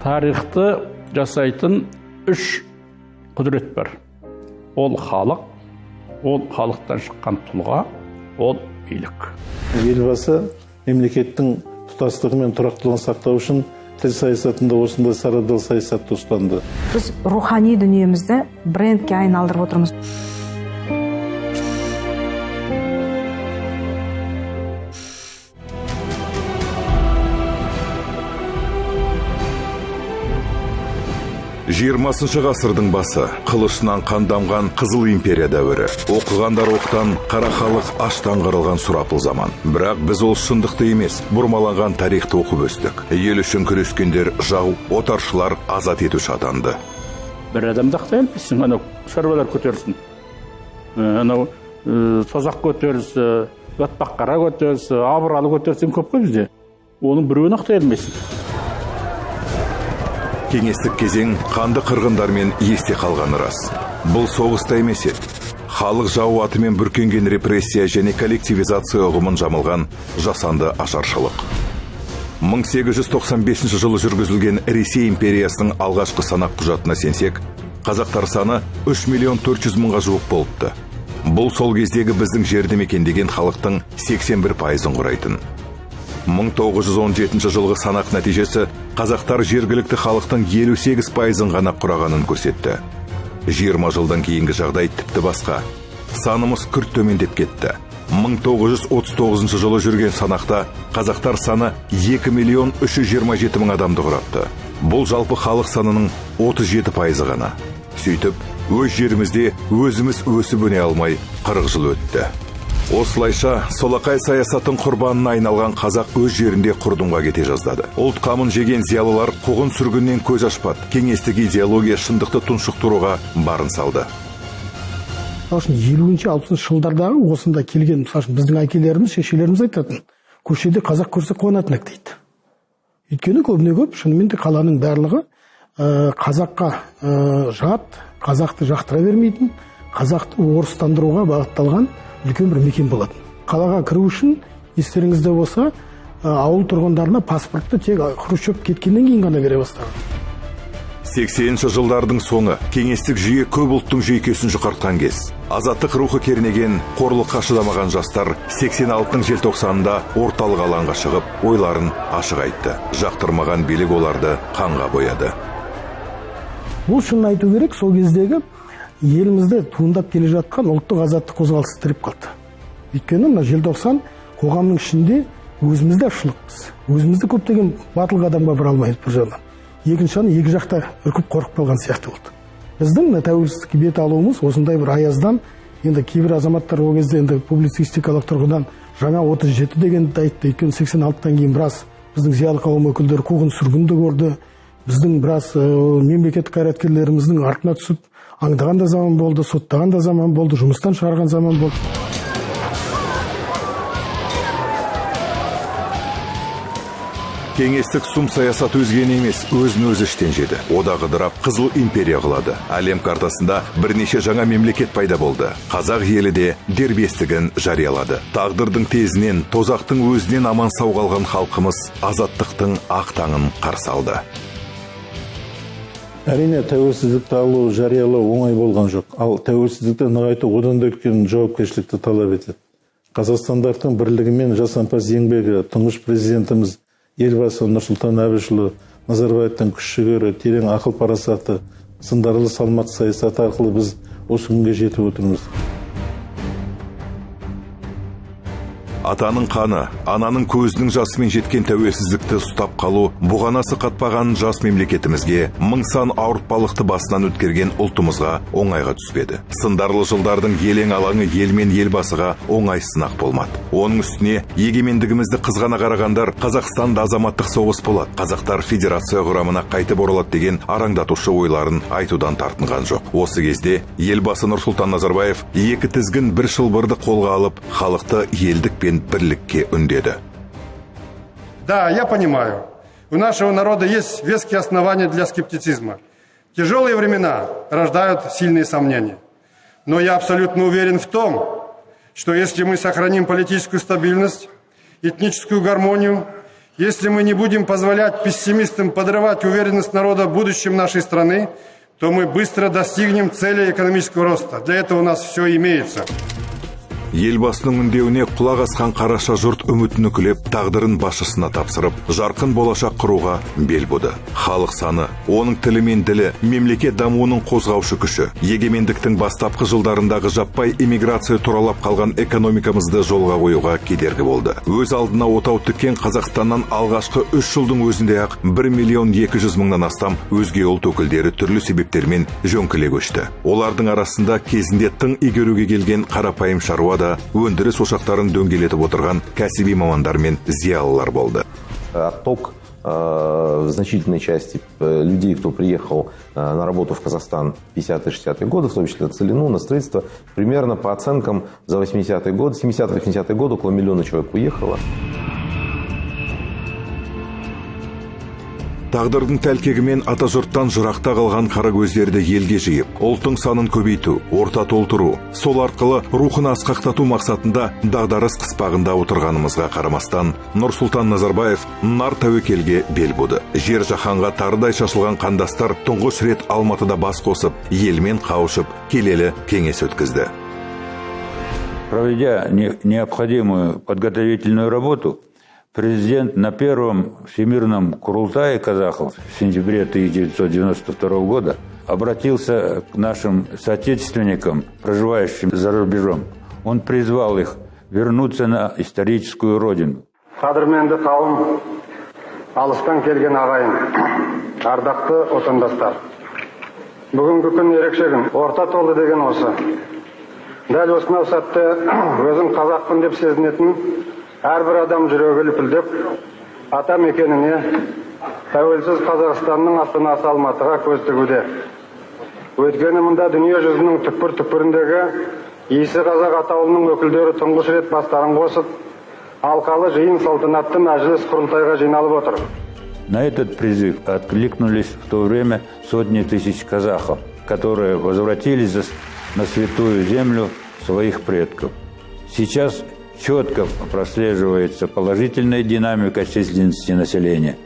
Тарихты жасайтын үш құдірет бар. Ол халық, ол халықтан шыққан тұлға, ол билік. Елбасы мемлекеттің тұтастығы мен тұрақтылығын сақтау үшін тіл саясатында осындай сарабдал саясатты ұстанды. Біз рухани дүниемізді брендке айналдырып отырмыз. Жиырмасыншы ғасырдың басы, қылышынан қан тамған Қызыл империя дәуірі. Оқығандар оқтан, қара халық аштан қырылған сұрапыл заман. Бірақ біз ол шындықты емес, бұрмаланған тарихты оқып өстік. Ел үшін күрескендер жау, отаршылар азат етуші атанды. Бір адамды ақтай алмайсың, анау шаруалар көтерілсін, анау Созақ көтерілсі, Батпаққара көтерілсі, Абыралы көтерілсін, көп қой бізде. Оның біреуін ақтай алмайсың. Кеңестік кезең қанды қырғындармен есте қалғаны рас. Бұл соғыста емес еді. Халық жауы атымен бүркенген репрессия және коллективизация ұғымын жамылған жасанды ашаршылық. 1895 жылы жүргізілген Ресей империясының алғашқы санақ құжатына сенсек, қазақтар саны 3 миллион 400 мыңға жуық болыпты. Бұл сол кездегі біздің жерді мекендеген халықтың 81%-ын құрайтын. 1917 жылғы санақ нәтижесі қазақтар жергілікті халықтың 58%-ын ғана құрағанын көрсетті. 20 жылдан кейінгі жағдай тіпті басқа. Санымыз күрт төмендеп кетті. 1939 жылы жүрген санақта қазақтар саны 2 миллион 327 мың адамды құрапты. Бұл жалпы халық санының 37%-ы ғана. Сөйтіп, өз жерімізде өзіміз өсіп өне алмай 40 жыл өтті. Осылайша, солақай саясаттың құрбанына айналған қазақ өз жерінде құрдымға кете жаздады. Ұлт қамын жеген зиялылар қуғын сүргіннен көз ашпады. Кеңестік идеология шындықты тұншықтыруға барын салды. Мысалы үшін, елуінші, алпысыншы жылдардағы осында келген, мысалы үшін, біздің әкелеріміз, шешелеріміз айтатын, көшеде қазақ көрсе қуанатын ек дейді. Өйткені көбіне көп, шынымен де қаланың барлығы қазаққа жат, қазақты жақтыра бермейтін, қазақты орыстандыруға бағытталған үлкен бір мекен болатын. Қалаға кіру үшін, естеріңізде болса, ауыл тұрғындарына паспортты тек Хрущев кеткеннен кейін ғана бере бастаған. 80-ші жылдардың соңы кеңестік жүйе көп ұлттың жүйкесін жұқартқан кез. Азаттық рухы кернеген, қорлыққа шыдамаған жастар 86-ның желтоқсанында орталық алаңға шығып, ойларын ашық айтты. Жақтырмаған билік оларды қанға бояды. Бұл шынын айту керек, сол кездегі елімізде туындап келе жатқан ұлттық азаттық қозғалысы тіреп қалды. Өйткені мына желтоқсан қоғамның ішінде өзімізді ашшылықпыз. Өзімізді көптеген батыл қадамға бара алмаймыз бір жағынан. Екінші жағынан екі жақта үркіп қорқып қалған сияқты болды. Біздің мына тәуелсіздікке бет алуымыз осындай бір аяздан, енді кейбір азаматтар ол кезде енді публицистикалық тұрғыдан жаңа 37 дегенді айтты. Өйткені 86-тан кейін біраз біздің зиялы қауым өкілдері қуғын сүргінді көрді. Біздің біраз мемлекеттік қайраткерлеріміздің артына түсіп, аңдаған да заман болды, соттаған да заман болды, жұмыстан шығарған заман болды. Кеңестік сұм саясат өзгені емес, өзін өзі іштен жеді. Одағы ыдырап, Қызыл империя құлады. Әлем картасында бірнеше жаңа мемлекет пайда болды. Қазақ елі де дербестігін жариялады. Тағдырдың тезінен, тозақтың өзінен аман сау қалған халқымыз азаттықтың ақ таңын қарсы алды. Әрине, тәуелсіздікті алу, жариялау оңай болған жоқ. Ал тәуелсіздікті нығайту одан да үлкен жауапкершілікті талап етеді. Қазақстандықтың бірлігі мен жасампаз еңбегі, тұңғыш президентіміз Елбасы Нұрсұлтан Әбішұлы Назарбаевтың күш-жігері, терең ақыл парасаты, сындарлы салмақты саясаты арқылы біз осы күнге жетіп отырмыз. Атаның қаны, ананың көзінің жасымен жеткен тәуелсіздікті ұстап қалу, бұғанасы қатпаған жас мемлекетімізге, мың сан ауыртпалықты басынан өткерген ұлтымызға оңайға түспеді. Сындарлы жылдардың елең алаңы ел мен елбасыға оңай сынақ болмады. Оның үстіне егемендігімізді қызғана қарағандар Қазақстанда азаматтық соғыс болады, қазақтар федерация құрамына қайтып оралады деген араңдатушы ойларын айтудан тартынған жоқ. Осы кезде елбасы Нұрсұлтан Назарбаев екі тізгін бір шылбырды қолға алып, халықты елдік пен бірлікке үндеді. Да, я понимаю, у нашего народа есть веские основания для скептицизма. Тяжелые времена рождают сильные сомнения. Но я абсолютно уверен в том, что если мы сохраним политическую стабильность, этническую гармонию, Если мы не будем позволять пессимистам подрывать уверенность народа в будущем нашей страны, то мы быстро достигнем цели экономического роста. Для этого у нас все имеется. Елбасының үндеуіне құлақ асқан қараша жұрт үмітін үкілеп, тағдырын басшысына тапсырып, жарқын болашақ құруға бел буды. Халық саны, оның тілі мен ділі, мемлекет дамуының қозғаушы күші. Егемендіктің бастапқы жылдарындағы жаппай эмиграция тұралап қалған экономикамызды жолға қоюға кедергі болды. Өз алдына отау тіккен Қазақстаннан алғашқы 3 жылдың өзінде ақ 1 миллион 200 мыңнан астам өзге ұлт өкілдері түрлі себептермен жөңкіле көшті. Олардың арасында кезінде тың игеруге келген қарапайым шаруа да, өндіріс ошақтарын дөңгелетіп отырған кәсіби мамандар мен зиялылар болды. Отток в значительной части людей, кто приехал на работу в Казахстан в 50-е, 60-е годы, в том числе на целину, на строительство, примерно по оценкам за 80-е годы, 70-80-е годы около миллиона человек уехало. Тағдырдың тәлкегімен атажұрттан жырақта қалған қаракөздерді елге жиып, ұлттың санын көбейту, орта толтыру, сол арқылы рухын асқақтату мақсатында дағдарыс қыспағында отырғанымызға қарамастан, Нұрсұлтан Назарбаев нар тәуекелге бел буды. Жер жаһанға тарыдай шашылған қандастар тұңғыш рет Алматыда бас қосып, елмен қауышып, келелі кеңес өткізді. Проведя необходимую подготовительную работу, президент на первом Всемирном Курултае казахов в сентябре 1992 года обратился к нашим соотечественникам, проживающим за рубежом. Он призвал их вернуться на историческую родину. Қадірменді қауым, алыстан келген ағайын, ардақты отандастар! Бүгінгі күн ерекше күн. Орта толды деген осы. Дәл осынау сәтте өзін қазақпын деп сезінетін әрбір адам жүрегі лүпілдеп, ата мекеніне, тәуелсіз Қазақстанның астанасы Алматыға көз тігуде. Өйткені мұнда дүние жүзінің түкпір түкпіріндегі иісі қазақ атаулының өкілдері тұңғыш рет бастарын қосып, алқалы жиын, салтанатты мәжіліс, құрылтайға жиналып отыр. На этот призыв откликнулись в то время сотни тысяч казахов, которые возвратились на святую землю своих предков. Сейчас четко прослеживается положительная динамика численности населения.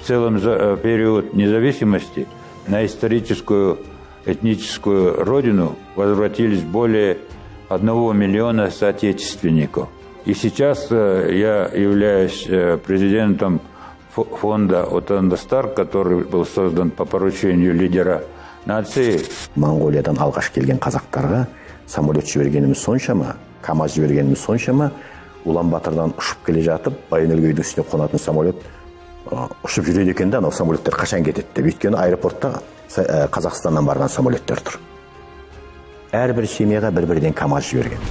В целом за период независимости на историческую этническую родину возвратились более 1 миллиона соотечественников. И сейчас я являюсь президентом фонда «Отандастар», который был создан по поручению лидера нации. Моңғолиядан алғаш келген қазақтарға самолет жібергеніміз соншама, КамАЗ жібергеніміз соншама, Улан Батырдан ұшып келе жатып, Баян Өлгейдің үстіне қонатын самолет ұшып жүреді екен да, анау самолеттер қашан кетеді деп. Өйткені аэропортта Қазақстаннан барған самолеттер тұр. Әрбір семьяға бір бірден КамАЗ жіберген.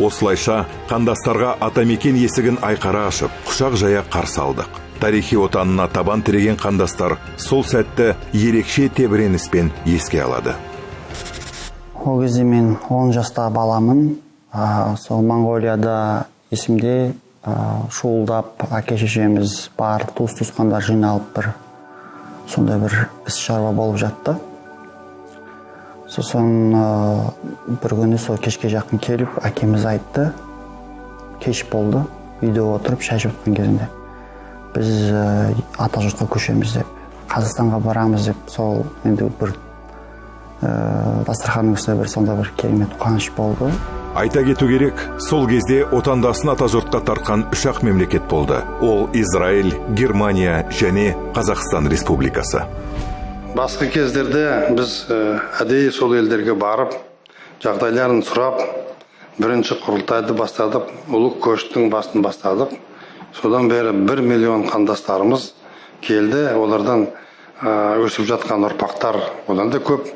Осылайша қандастарға атамекен есігін айқара ашып, құшақ жая қарсы алдық. Тарихи отанына табан тіреген қандастар сол сәтті ерекше тебіреніспен еске алады. Ол кезде мен 10 жаста баламын. Сол Моңғолияда есімде, шуылдап әке шешеміз, барлық туыс туысқандар жиналып, бір сондай бір іс шаруа болып жатты. Сосын бір күні сол кешке жақын келіп әкеміз айтты, кеш болды, үйде отырып шай ішіп жатқан кезінде, біз атажұртқа көшеміз деп, Қазақстанға барамыз деп. Сол енді бір дастарханның үстінде бір сондай бір керемет қуаныш болды. Айта кету керек, сол кезде отандасын атажұртқа тартқан үш-ақ мемлекет болды. Ол Израиль, Германия және Қазақстан Республикасы. Басқа кездерде біз әдейі сол елдерге барып, жағдайларын сұрап, бірінші құрылтайды бастадық, ұлы көштің басын бастадық. Содан бері 1 миллион қандастарымыз келді. Олардан өсіп жатқан ұрпақтар одан да көп.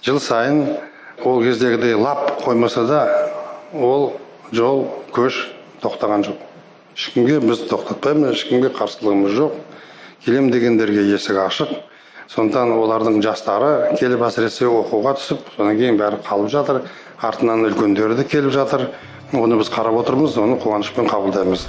Жыл сайын ол кездегідей лап қоймаса да, ол жол, көш тоқтаған жоқ. Ешкімге біз тоқтатпаймыз, ешкімге қарсылығымыз жоқ. Келем дегендерге есік ашық. Сондықтан олардың жастары келіп, әсіресе оқуға түсіп, содан кейін бәрі қалып жатыр. Артынан үлкендері де келіп жатыр. Оны біз қарап отырмыз, оны қуанышпен қабылдаймыз.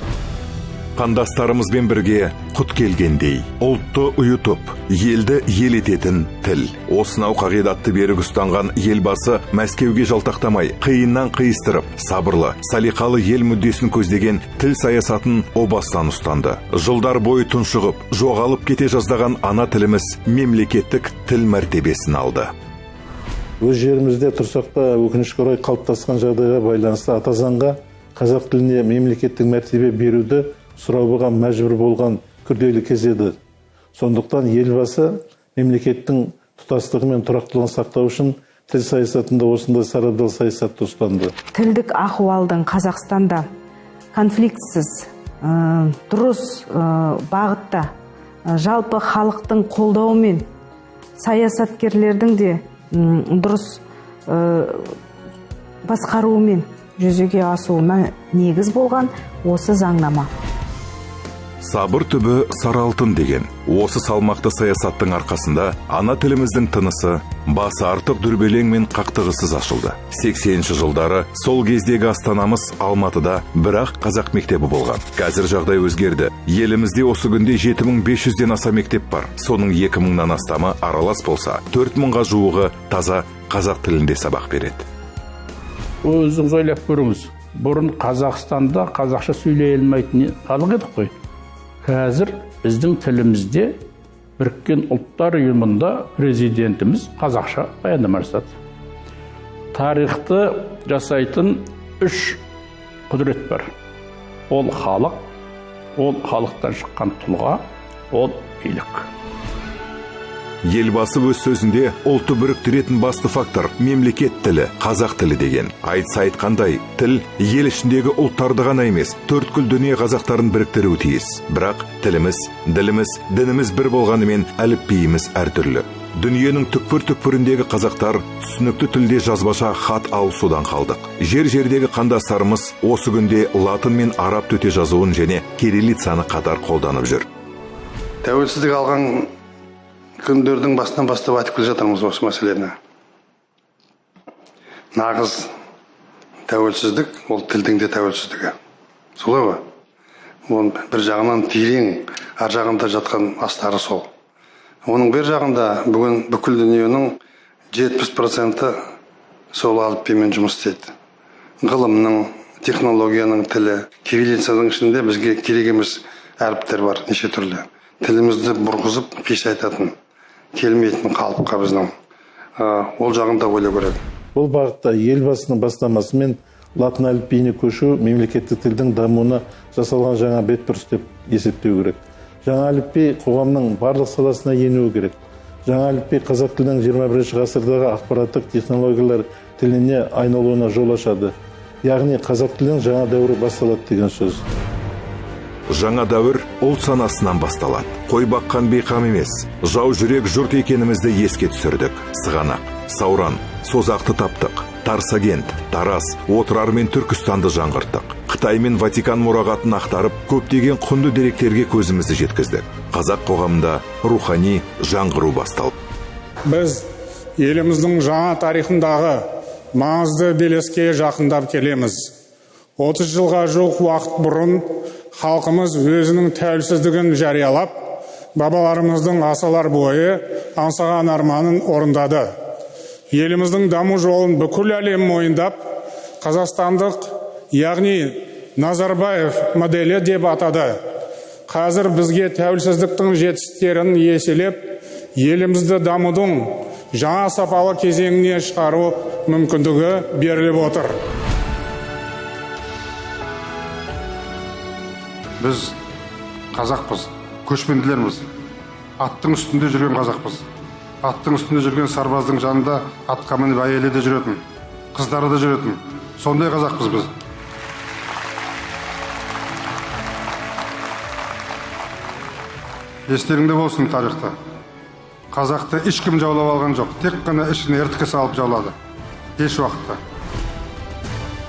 Қандастарымызбен бірге құт келгендей, ұлтты ұйытып, елді ел ететін тіл. Осынау қағидатты берік ұстанған Елбасы Мәскеуге жалтақтамай, қиыннан қиыстырып, сабырлы, салиқалы ел мүддесін көздеген тіл саясатын о бастан ұстанды. Жылдар бойы тұншығып, жоғалып кете жаздаған ана тіліміз мемлекеттік тіл мәртебесін алды. Өз жерімізде тұрсақ та, өкінішке орай қалыптасқан жағдайға байланысты ата заңға қазақ тіліне мемлекеттік мәртебе беруді сұрауға мәжбүр болған күрделі кез еді. Сондықтан Елбасы мемлекеттің тұтастығы мен тұрақтылығын сақтау үшін тіл саясатында осындай сарабдал саясатты ұстанды. Тілдік ахуалдың Қазақстанда конфликтсіз, дұрыс бағытта, жалпы халықтың қолдауымен, саясаткерлердің де дұрыс басқаруымен жүзеге асуына негіз болған осы заңнама. Сабыр түбі сары алтын деген. Осы салмақты саясаттың арқасында ана тіліміздің тынысы басы артық дүрбелең мен қақтығыссыз ашылды. 80-ші жылдары сол кездегі астанамыз Алматыда бірақ қазақ мектебі болған. Қазір жағдай өзгерді. Елімізде осы күнде 7500-ден аса мектеп бар. Соның 2000-нан астамы аралас болса, 4000-ға жуығы таза қазақ тілінде сабақ береді. Өзіңіз ойлап көріңіз. Бұрын Қазақстанда қазақша сөйлей алмайтын халық едік қой. Қазір біздің тілімізде Біріккен Ұлттар Ұйымында президентіміз қазақша баяндама жасады. Тарихты жасайтын үш құдірет бар. Ол халық, ол халықтан шыққан тұлға, ол билік. Елбасы өз сөзінде ұлтты біріктіретін басты фактор мемлекет тілі, қазақ тілі деген. Айтса айтқандай, тіл ел ішіндегі ұлттарды ғана емес, төрткүл дүние қазақтарын біріктіруі тиіс. Бірақ тіліміз, діліміз, дініміз бір болғанымен әліпбиіміз әртүрлі. Дүниенің түкпір-түкпіріндегі қазақтар түсінікті тілде жазбаша хат алысудан қалдық. Жер-жердегі қандастарымыз осы күнде латын мен араб төте жазуын және кириллицаны қатар қолданып жүр. Тәуелсіздік алған күндердің басынан бастап айтып келе жатырмыз осы мәселені. Нағыз тәуелсіздік ол тілдің де тәуелсіздігі. Солай ғой? Оның бір жағынан терең, ар жағында жатқан астары сол. Оның бір жағында бүгін бүкіл дүниенің 70% сол әліпбимен жұмыс істейді. Ғылымның, технологияның тілі, кириллицаның ішінде бізге керек емес әріптер бар, неше түрлі. Тілімізді бұрғызып қисайтатын, келмейтін қалыпқа біздің. Ол жағын да ойлау керек. Бұл бағытта Елбасының бастамасымен латын әліпбиіне көшу мемлекеттік тілдің дамуына жасалған жаңа бетбұрыс деп есептеу керек. Жаңа әліпби қоғамның барлық саласына енуі керек. Жаңа әліпби қазақ тілінің 21-ші ғасырдағы ақпараттық технологиялар тіліне айналуына жол ашады. Яғни қазақ тілінің жаңа дәуірі басталады деген сөз. Жаңа дәуір ұлт санасынан басталады. Қой баққан бейқам емес, жау жүрек жұрт екенімізді еске түсірдік. Сығанақ, Сауран, Созақты таптық, Тарсагент, Тараз, Отырар мен Түркістанды жаңғырттық. Қытай мен Ватикан мұрағатын ақтарып, көптеген құнды деректерге көзімізді жеткіздік. Қазақ қоғамында рухани жаңғыру басталды. Біз еліміздің жаңа тарихындағы маңызды белеске жақындап келеміз. 30 жылға жуық уақыт бұрын халқымыз өзінің тәуелсіздігін жариялап, бабаларымыздың ғасырлар бойы аңсаған арманын орындады. Еліміздің даму жолын бүкіл әлем мойындап, қазақстандық, яғни Назарбаев моделі деп атады. Қазір бізге тәуелсіздіктің жетістіктерін еселеп, елімізді дамудың жаңа сапалы кезеңіне шығару мүмкіндігі беріліп отыр. Біз қазақпыз, көшпенділерміз. Аттың үстінде жүрген қазақпыз. Аттың үстінде жүрген сарбаздың жанында атқа мініп әйелі де жүретін, қыздары да жүретін. Сондай қазақпыз біз. Естеріңде болсын тарихта. Қазақты ешкім жаулап алған жоқ, тек қана ішін іріткі салып жаулады. Еш уақытта.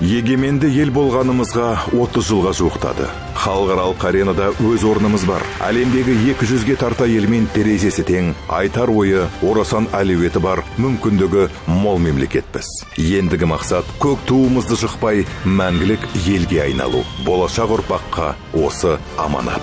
Егеменді ел болғанымызға 30 жылға жуықтады. Халықаралық аренада өз орнымыз бар. Әлемдегі 200-ге тарта елмен терезесі тең, айтар ойы, орасан әлеуеті бар, мүмкіндігі мол мемлекетпіз. Ендігі мақсат — көк туымызды жықпай, мәңгілік елге айналу. Болашақ ұрпаққа осы аманат.